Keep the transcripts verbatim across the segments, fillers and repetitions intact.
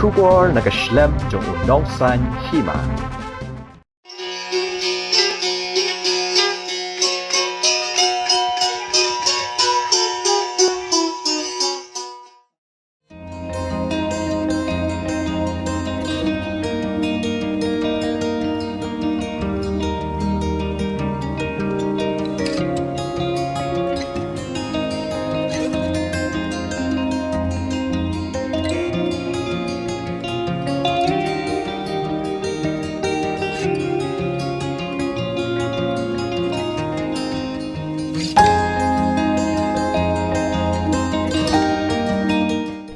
Khubor na ka shlem jong u nongsan hima.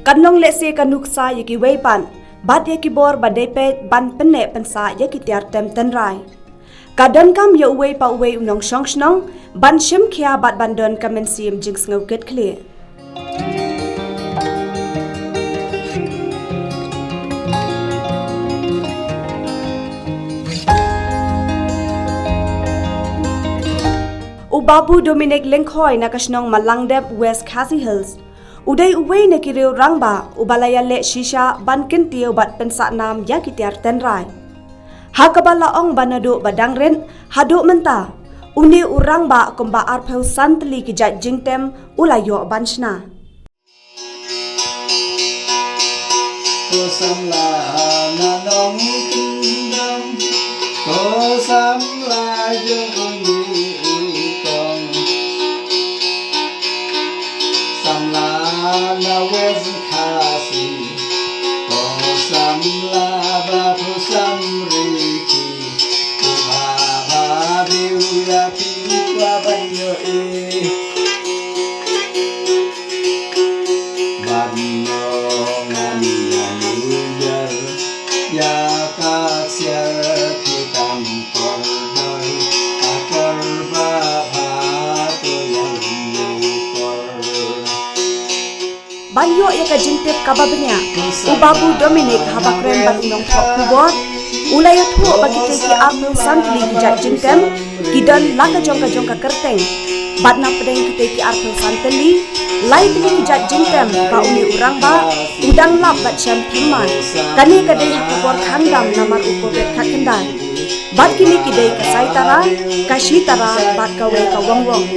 Kan long lehse ka nuksa ïa kiwei pat, bad ïa ki bor ba dei peit ban pynneh pynsah ïa ki tiar tem tynrai. Ka donkam ïa uwei pa uwei u nongshong shnong ban shim khia bad ban don ka mynsiem jingsngew kit khlieh. U Babu Dominic Lyngkhoi na ka shnong Malyngdep, West Khasi Hills, u dei uwei na ki riew rangbah uba la ïaleh shisha ban kyntiew bad pynsah nam ïa ki tiar tynrai. Ha kaba la ong ba naduh ba dang rit haduh mynta, une u rangbah kumba arphew san tylli ki jait jingtem u la ïoh ban shna. Ko samla na Nongkyndong, ko samla jong u Nongkyndong. Samla na West Khasi, ko samla ba phu samriki, ko ba ba biu ïa phi kwa ban ïohi. Ban ong ngan ïa nujor ïa ka ksiar phi tam kordor, a kor ba bha to ïa nujor. Ban ïoh ïa ka jingtip kaba bniah, u Babu Dominic haba kren bad u nongthoh khubor, u la ïathuh ba kitei ki arphew san tylli ki jait jingtem ki don la ka jong ka jong ka kyrteng. Bad na pdeng kitei ki arphew san tylli, lai tylli ki jait jingtem ba une u rangbah u dang lap bad shem thymmai. Kane ka dei ha ka por khang dam namar u Covid khatkhyndai. Bad kine ki dei ka Saitara, ka Shitara bad kawei ka Wongwong.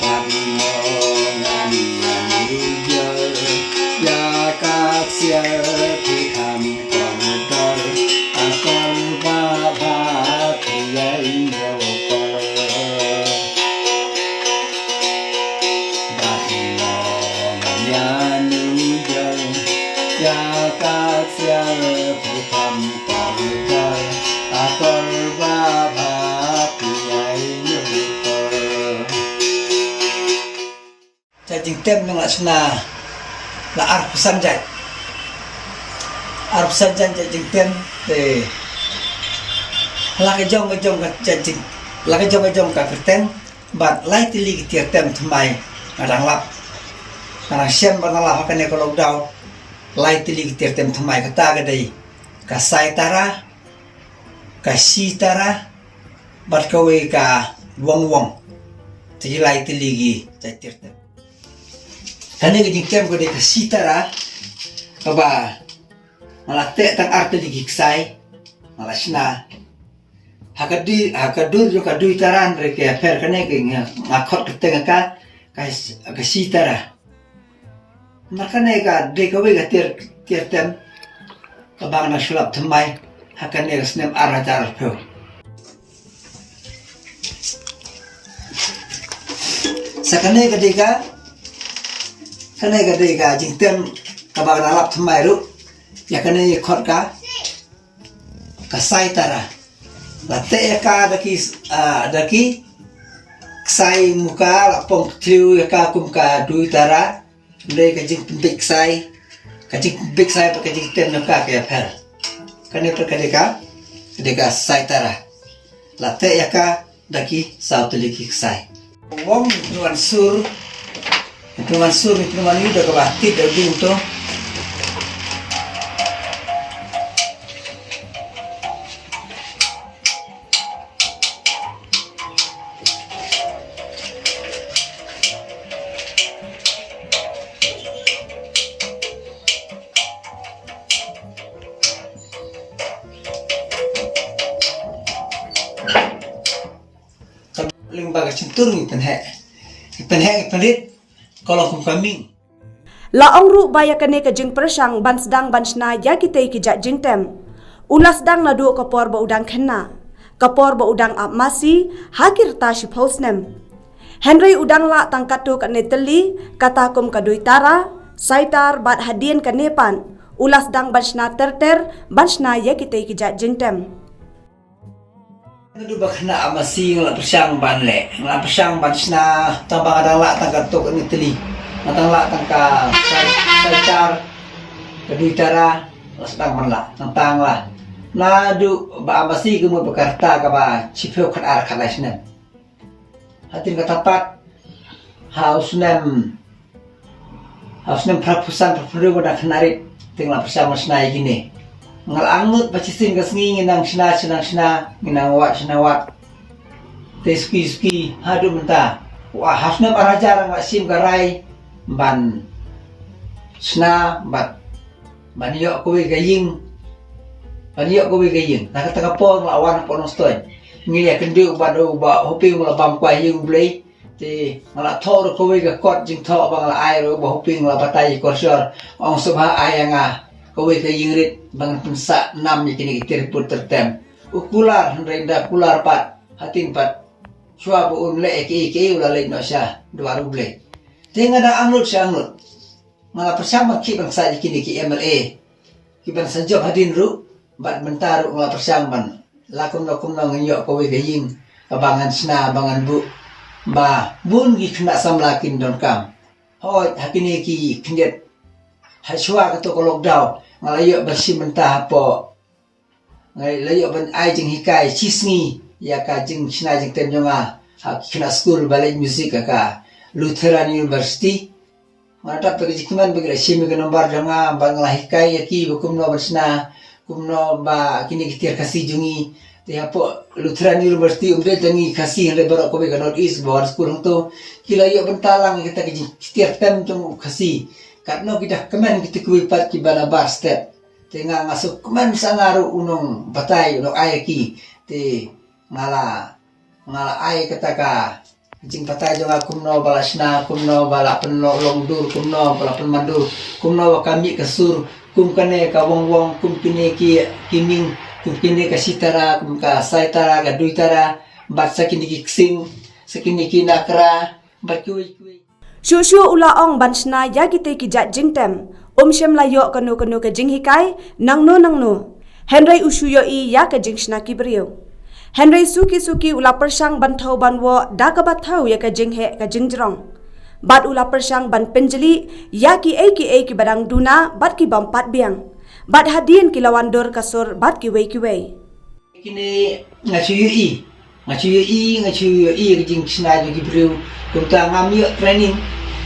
Ban ong ngan ïa nujor ïa ka ksiar phi tam kordor, a kor ba bha phi ïa ïoh kor. Ban ong ngan ïa nujor ïa ka ksiar phi tam kordor, a kor ba bha phi ïa ïoh kor. Jait jingtem nong la shna la arphew san jait. Arphew san jait jait jingtem te la ka jong ka jong ka jait jing, la ka jong ka jong ka kyrteng. Bad lai tylli ki tiar tem thymmai nga dang lap, nga dang shem bad nga lap ha kane ka lockdown. Lai tylli ki tiar tem thymmai, kata ka dei ka Saitara, ka Shitara bad kawei ka Wongwong. Te ki lai tylli ki jait tiar tem. Kane ka jingtem ka dei ka Shitara, kaba nga la teh tang ar tylli ki ksai, nga la shna. Ha ka dui, ha ka dur jong ka Duitara, re ke pher kane ke nga, nga khot kyrteng ka, ka, ka Shitara. Namar kane ka dei kawei ka tiar, tiar tem kaba nga shu lap thymmai ha kane ka snem ar hajar arphew. Sa kane ka dei ka, kane ka dei ka jingtem kaba nga lap thymmai ruh. Ïa kane khot ka ka Saitara. La teh ïa ka da ki, ah, da ki ksai muka, la pom ktriew ïa ka kum ka Duitara. Dei ka jingpynbeit ksai, ka jingpynbeit ksai bad ka jingtem na ka ka ïapher. Kane pat ka dei ka, ka dei ka Saitara. La teh ïa ka da ki saw tylli ki ksai. Wong, ngan sur, ngan sur, ngan ïoh da kaba tit da dum to. Ka chintur ngi pynheh. Ngi pynheh, ngi pynrit. Ka long kum ka ming. La ong ruh ba ïa kane ka jingpyrshang ban sdang ban shna ïa kitei ki jait jingtem, u la sdang naduh ka por ba u dang khynnah, ka por ba u dang ap masi ha ki rta shiphew snem. Hynrei u dang lah tang katto katne tylli, kata kum ka duitara, saitar bad hadien kane pat u la sdang ban shna ter ter, ban shna ïa kitei ki jait jingtem. Naduh ba khynnah ap masi nga la pyrshang ban leh, nga la pyrshang ban shna, tang ba nga dang lah tang katto katne tylli, nga dang lah tang ka sai-, saitar, ka duitara, la sdang ban lah, tang tang lah. Naduh ba ap masi ka mut ba ka rta kaba shiphew khatar khatlai snem. Hadien kata pat, ha u snem, ha u snem phraphew san phraphew hynriew nga dang khynnah rit, te nga la pyrshang ban shna ïa kine. Nga la angnud ba shisien ka sngi ngi nang shna, shu nang shna, ngi nang wad, shu nang wad. Te suki suki haduh mynta. Wah, ha u snem ar hajar nga la shim ka rai ban shna bad ban ïoh kawei ka ïing, ban ïoh kawei ka ïing. Na kata ka por nga la wan hapoh Nongstoiñ. Ngi ïakynduh bad u Bah Hoping, u la bam kwai ha ïing U Blei. Te nga la thoh ruh kawei ka kot jingthoh ba nga la ai ruh u Bah Hoping, nga la batai ïa i Korshor. Ong sngewbha ai ïa nga kawei ka ïing rit ba ngan pynsah nam ïa kine ki tiar put tiar tem. U kular, hynrei ynda kular pat, hadien pat, shuwa ba un leh ïa kiei kiei u la leit noh sha dwar U Blei. Te nga dang angnud sha angnud. Nga la pyrshang ban khih ban kshaid ïa kine ki M L A kiban sa jop hadien ruh, bad mynta ruh nga la pyrshang ban la kumno kumno ngan ïoh kawei ka ïing kaba ngan shna, ba ngan buh, ba bun ki khynnah samla kin donkam. Hooid, ha kine ki khyndiat, ha shuwa kato ka lockdown, nga la ïoh ban shim bynta hapoh, nga la ïoh ban ai jinghikai shi sngi ïa ka jingshna jingtem jong nga ha ki khynnah skul ba leit music ha ka Lutheran University. Nga la dap da ka jingkmen ba ki la shim ïa ka nombar jong nga, ba nga la hikai ïa ki ba kumno ban shna, kumno ba kine ki tiar Khasi jong ngi. Te hapoh Lutheran University ym dei tang ngi Khasi, hynrei baroh kawei ka North East ba wan skul hangto ki la ïoh bynta lang ïa kita ki jing-, ki tiar tem jong u Khasi. Katno ki da kmen kita kiwei pat kiba na bar stet. Te nga, nga sngewkmen sa nga ruh u nongbatai, u nongai ïa ki. Te nga la, nga la ai kata ka jingbatai jong nga kumno ba la shna, kumno ba la pynlong dur, kumno ba la pynman dur, kumno ba ka mih ka sur, kum kane ka wong wong, kum kine ki, ki ming, kum kine ka sitara, kum ka saitara, ka duitara, bad sa kine ki ksing, sa kine ki nakra, bad kiwei kiwei. Shuh shuh u la ong ban shna ïa kitei ki jait jingtem, um shym la ïoh kano kano ka jinghikai nangno nangno. Hynrei u shu ïohi ïa ka jingshna ki briew. Hynrei suki suki u la pyrshang ban thew ban woh da kaba thew ïa ka jingheh ka jingjrong. Bad u la pyrshang ban pynjlih ïa kiei kiei kiba dang duna bad ki bym pat biang. Bad hadien ki la wan dur ka sur bad kiwei kiwei. Kine nga shu ïohi, nga shu ïohi, nga shu ïohi ka jingshna jong ki briew. Kumta ngam ïoh training,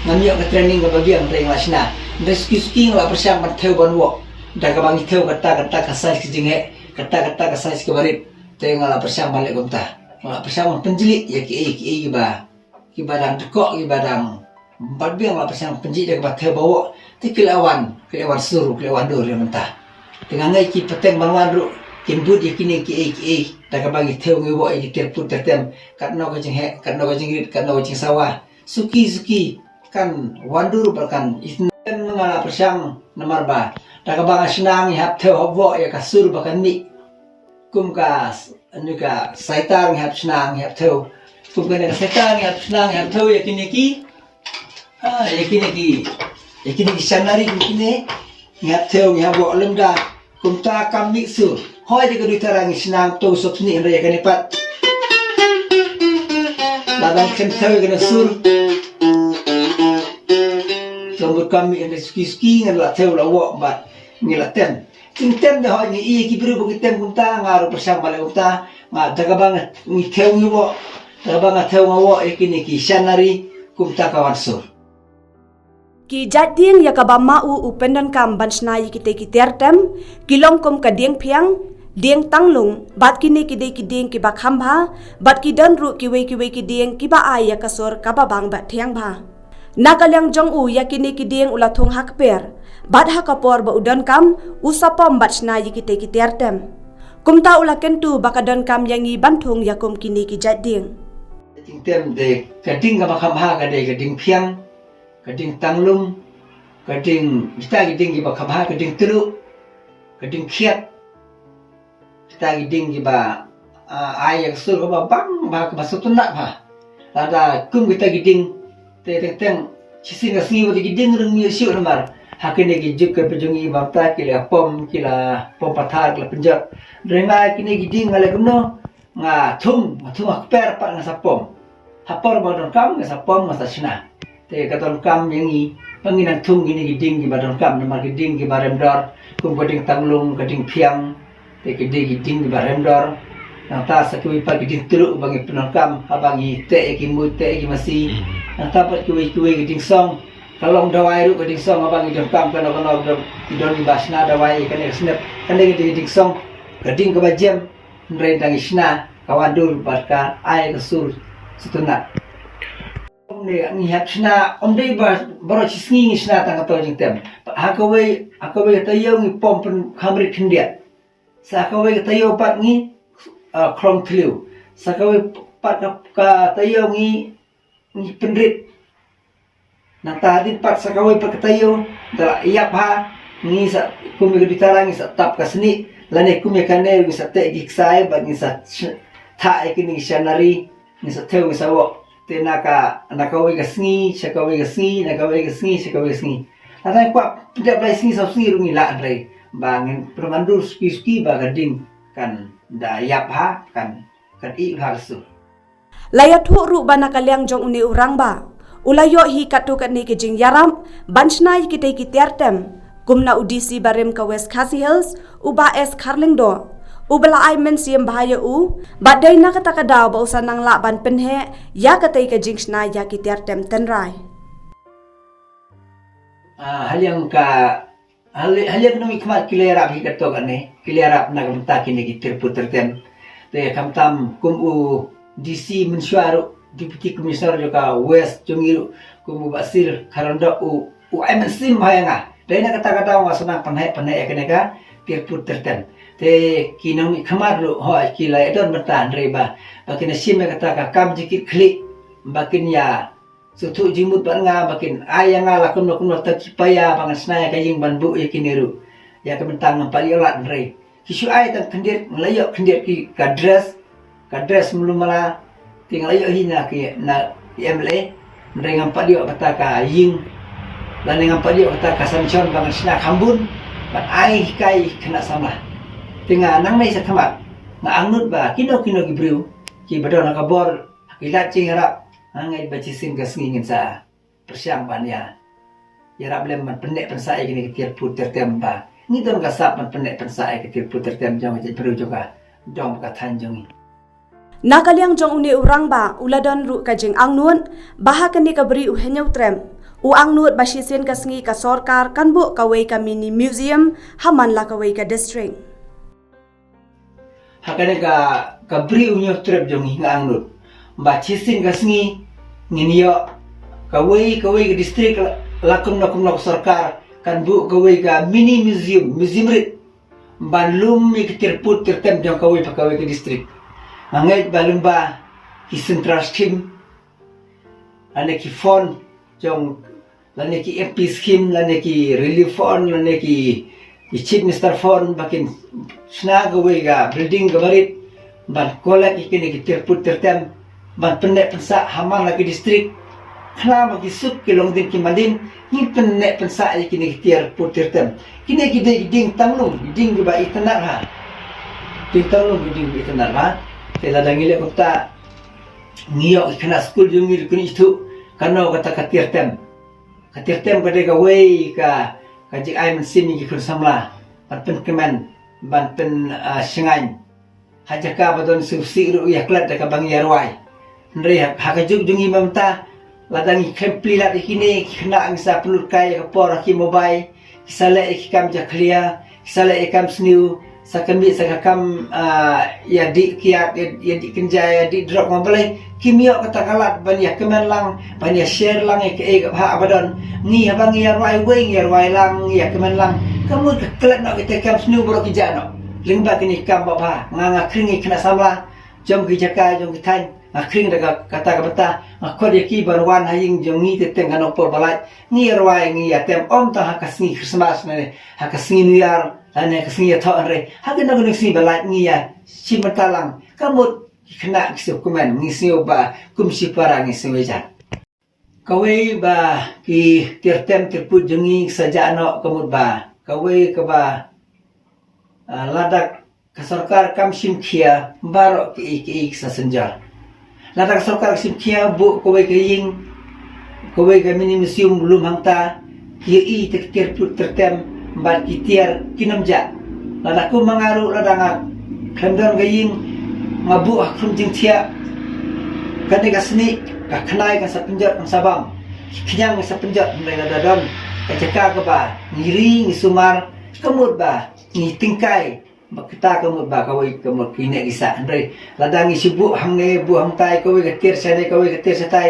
ngam ïoh ka training kaba biang, te nga la shna. Hynrei suki suki nga la pyrshang ban thew ban woh da kaba ngi thew kata kata ka size ka jingheh, kata kata ka size kaba rit. Te nga la pyrshang ban leh kumta. Nga la pyrshang ban pynjlih ïa kiei kiei kiba, kiba dang dkoh, kiba dang bad biang, la pyrshang pynjlih da kaba thew ba woh. Te ki la wan, ki la wan sur, ki la wan dur ïa mynta. Te nga ngeit ki pateng ban wan ruh kin bud ïa kine kiei kiei da kaba ngi thew ngi woh ïa ki tiar put tiar tem. Katno ka jingheh, katno ka jingrit, katno ka jingsawa. Suki suki kan wan dur bad kan ïeit. Nga la pyrshang namar ba da kaba nga shna ngi hap thew hap woh ïa ka sur ba kan mih. Kum ka s-, anu ka saitar ngi hap shna ngi hap thew. Kum kane ka saitar ngi hap shna ngi hap thew ïa kine ki. Ah, ïa kine ki. Ïa kine ki shanari kum kine. Ngi hap thew ngi hap woh lymda. Kumta kam mih sur. Hooid, ïa ka duitara ngi shna to sop sni, hynrei ïa kane pat la dang khlem thew ïa kane sur. Ka mut kam mih, hynrei suki suki ngi la thew la woh bad ngi la tem. Jingtem de hooid ngi ïohi ki briew ba ki tem kumta, nga ruh pyrshang ban leh kumta, nga da kaba nga, ngi thew ngi woh, da kaba nga thew nga woh ïa kine ki shanari kumta ka wan sur. Ki jait dieng ïa kaba ma u u pyndonkam ban shna ïa kitei ki tiar tem ki long kum ka dieng phiang, dieng tanglung, bad kine ki dei ki dieng kiba kham bha, bad ki don ruh kiwei kiwei ki dieng kiba ai ïa ka sur kaba bang bad thiang bha. Na ka liang jong u ïa kine ki dieng u la thung ha kper, bad ha ka por ba u donkam u sa pom bad shna ïa kitei ki tiar tem. Kumta u la kyntu ba ka donkam ïa ngi ban thung ïa kum kine ki jait dieng. Jingtem de ka ding kaba kham bha ka dei ka ding phiang, ka ding tanglung, ka ding, kita ki ding kiba kham bha, ka ding tluh, ka ding khiat, kita ki ding kiba, ah, ai ïa ka sur kaba bang bha, kaba sngewtynnat bha. Lada kum kita ki ding te teng teng shisien ka sngi wat ki ding rung miet shuh namar ha kine ki juk kiba jong ngi ba mynta ki la pom, ki la pom pathar, ki la pynjot. Hynrei nga kine ki ding nga leh kumno? Nga thung, nga thung ha kper pat nga sa pom. Ha por ba donkam nga sa pom, nga sa shna. Te ka donkam ïa ngi ba ngin nang thung kine ki ding kiba donkam, namar ki ding kiba rem dor, kum ka ding tanglung, ka ding phiang, te ki ding, ki ding kiba rem dor. Nangta sa kiwei pat ki ding tluh ba ngi pyndonkam haba ngi teh ïa ki muid, teh ïa ki masi. Nangta pat kiwei kiwei ki ding song, ka long dawai ruh ka ding song, haba ngi donkam kano kano ki don, ki don kiba shna dawai kane ka snep, kane ka ding, ding song, ka ding kaba jem. Hynrei tang ngi shna ka wan dur bad ka ai ka sur sngewtynnat. Ym dei ngi hap shna, ym dei ba baroh shi sngi ngi shna tang kato jingtem. Ha kawei, ha kawei ka taïew ngi pom pynkham rit khyndiat. Sa kawei ka taïew pat ngi, ah, khlong thliew. Sa kawei pat ka, ka taïew ngi, ngi pynrit. Nangta hadien pat sa kawei pat ka taïew, da la ïap bha, ngi sa kum ïa ka bitara ngi sa tap ka snieh, lane kum ïa kane ngi sa teh ki ksai, bad ngi sa sh-, thah ïa kine ki shanari, ngi sa thew ngi sa wok. Te na ka, na kawei ka sngi sha kawei ka sngi, na kawei ka sngi sha kawei ka sngi. Lada ngi kwah pyndep lai sngi saw sngi ruh ngi lah, hynrei ba ngin pynman dur suki suki ba ka ding kan da ïap bha, kan, kan ih bha ka sur. La ïathuh ruh ba na ka liang jong une u rangbah u la ïoh hi katto katne ki jingïarap ban shna ïa kitei ki tiar tem, kum na u D C barim ka West Khasi Hills, u Bah S Kharlyngdoh, uba la ai mynsiem bha ïa u, bad dei na kata ka daw ba u sa nang lah ban pynheh ïa katei ka jingshna ïa ki tiar tem tynrai. Ah, ha liang ka, ha li-, ha liang nongmihkhmat ki la ïarap hi katto katne, ki la ïarap na ka bynta kine ki tiar put tiar tem. Te khamtam kum u D C mynshuwa ruh, Deputy Commissioner jong ka West jong ngi ruh, kum u Bah S Kharlyngdoh u, u ai mynsiem bha ïa nga. Dei na kata ka daw nga sa nang pynheh, pynheh ïa kane ka tiar put tiar tem. Te ki nongmihkhmat ruh, hooid ki la ïadon bynta, hynrei ba, ba kin shim ïa kata ka kam jingkitkhlieh, ba kin ïa sngewthuh jingmut bad nga, ba kin ai ïa nga la kumno kumno tang ki paia ba ngan shna ïa ka ïing ban buh ïa kine ruh. Ïa ka bynta ngam pat ïoh lad, hynrei ki shu ai tang khyndiat, nga la ïoh khyndiat ki ka dress, ka dress mluh mala, te nga la ïoh hi na ki, na ki M L A, hynrei ngam pat ïoh kata ka ïing, lane ngam pat ïoh kata ka sanction ba ngan shna kham bun ban ai hikai ïa ki khynnah samla. Te nga nangne shakhmat nga angnud ba kino kino ki briew kiba don ha ka bor, ha ki lad jingïarap, nga ngeit ba shisien ka sngi ngin sa pyrshang ban ïa, ïarap lem ban pynneh pynsah ïa kine ki tiar put tiar tem ba ngi don ka sap ban pynneh pynsah ïa ki tiar put tiar tem jong ka jaitbynriew jong ka dong ka thaiñ jong ngi. Na ka liang jong une u rangbah u la don ruh ka jingangnud ba ha kane ka bri u Hynñiewtrep, u angnud ba shisien ka sngi ka sorkar kan buh kawei ka mini museum ha man la kawei ka district. Ha kane ka, ka bri u Hynñiewtrep jong ngi nga angnud ba shisien ka sngi ngin ïoh kawei kawei ka district la, la kumno kumno ka sorkar kan buh kawei ka mini museum, museum rit, ban lum ïa ki tiar put tiar tem jong kawei pa kawei ka district. Nga ngeit ba lyngba ki central scheme, lane ki fund jong, lane ki M P scheme, lane ki relief fund, lane ki, ki chief minister fund, ba kin shna kawei ka building kaba rit ban collect ïa kine ki tiar put tiar tem, ban pynneh pynsah ha man la ki district. Khnang ba ki suk ki longdien ki mandien, ngin pynneh pynsah ïa kine ki tiar put tiar tem. Kine ki dei ki dieng tanglung, ki dieng kiba itynnad bha. Dieng tanglung, ki dieng kiba itynnad bha. Te lada ngi leh kumta, ngi ïoh ki khynnah skul jong ngi ruh kin ithuh kano kata ka tiar tem. Ka tiar tem ka dei kawei ka, ka jingai mynsiem ïa ki khun samla ban pynkmen, ban pyn, ah, shngaiñ. Ha jaka ba don sngewsih ruh ïa klet da kaba ngi ïa rwai. Hynrei ha, ha ka juk jong ngi mynta, lada ngi khlem plie lad ïa kine ki khynnah, ngi sa pynlut kai ïa ka por ha ki mobile, ki sa leh ïa ki kam jakhlia, ki sa leh ïa ki kam sniew, sa ka mih sa ka kam, ah, ïa dih kiad, ïa, ïa dih kynja, ïa dih drok, nga balei kim ïoh kata ka lad ban ïa kmen lang, ban ïa share lang ïa kaei ka bha ba don. Ngi haba ngi ïa rwai wei, ngi ïa rwai lang, ngi ïa kmen lang, ka mut ka klet noh kita ki kam sniew baroh ki jah noh. Lyngba kine ki kam ba bha, nga, nga khring ïa ki khynnah samla jong ki jaka, jong ki thaiñ, Nga khring da ka, kata ka bynta nga khot ïa ki ban wan ha ïing jong ngi te teng kano por ba lait. Ngi rwai, ngi ïa tem, ym tang ha ka sngi Christmas ne ha ka sngi New Year lane ha ka sngi ïathoh, hynrei ha kano kano sngi ba lait ngi ïa shim bynta lang. Ka mut ki khynnah ki sngewkmen, ngi sngew ba kum shipara ngi sngew ïa jan. Kawei ba ki tiar tem tiar put jong ngi ki sa jah noh, ka mut ba kawei kaba, ah, lada ka sorkar kam shim khia, baroh ki, ki, ki sa synjor. Lada ka sorkar ka shim khia, buh kawei ka ïing, kawei ka mini museum lum hangta, ki ïohi te ki tiar put tiar tem bad ki tiar kin ym jah. Lada kum ma nga ruh, lada nga khlem don ka ïing, nga buh ha khrum jingthiah, kane ka snieh, ka khnai kan sa pynjot, kan sa bam. Khñiang kan sa pynjot, hynrei lada don ka jaka kaba ngi ri, ngi sumar, ka mut ba ngi tyngkai. Ba kata ka mut ba kawei ka mut kine ki sah, hynrei lada ngi shu buh hangne, buh hangtai, kawei ka tiar shane, kawei ka tiar shatai,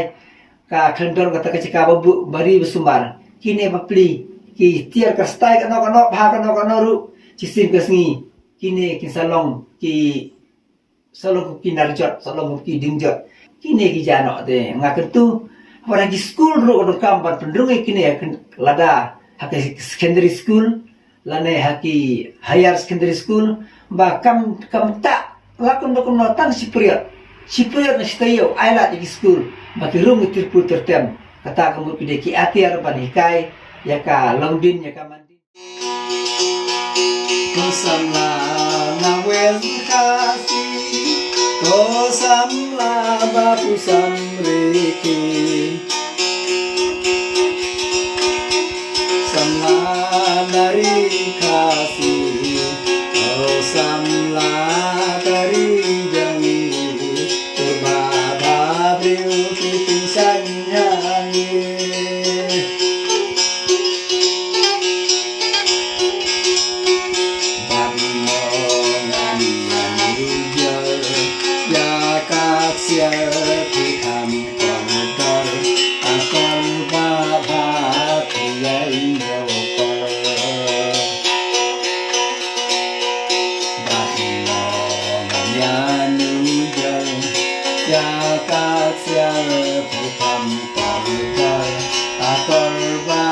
ka khlem don kata ka jaka ba buh ba ri ba sumar. Kine bapli ki tiar ka stai kano kano, bha kano kano ruh, shisien ka sngi kine kin sa long ki, sa long ki nar jot, sa long ki ding jot. Kine ki jah noh te, nga kyntu ba ha ki skul ruh ka donkam ban pynrung ïa kine, lada ha ki secondary school lane ha ki higher secondary school, ba kam, kam tah la kumno kumno, tang shi period, shi period na shi taïew, ai lad ïa ki skul ba ki rung ki tiar put tiar tem. Kata ka mut ki dei ki atiar ban hikai ïa ka longdien, ïa ka mandien. Ko samla na wen Khasi, ko samla ba pu samriki. Samla na ri Khasi, o samla ka ri jong ngi, pyrba ba briew ki tyngshaiñ ïa ngi. Bad mo ngan ïa nujor ïa ka ksiar, phi kham kordor, akor ba bha phi ïa ïoh por. Bad mo ngan ïa nujor ïa ka ksiar, phi kham kordor, akor ba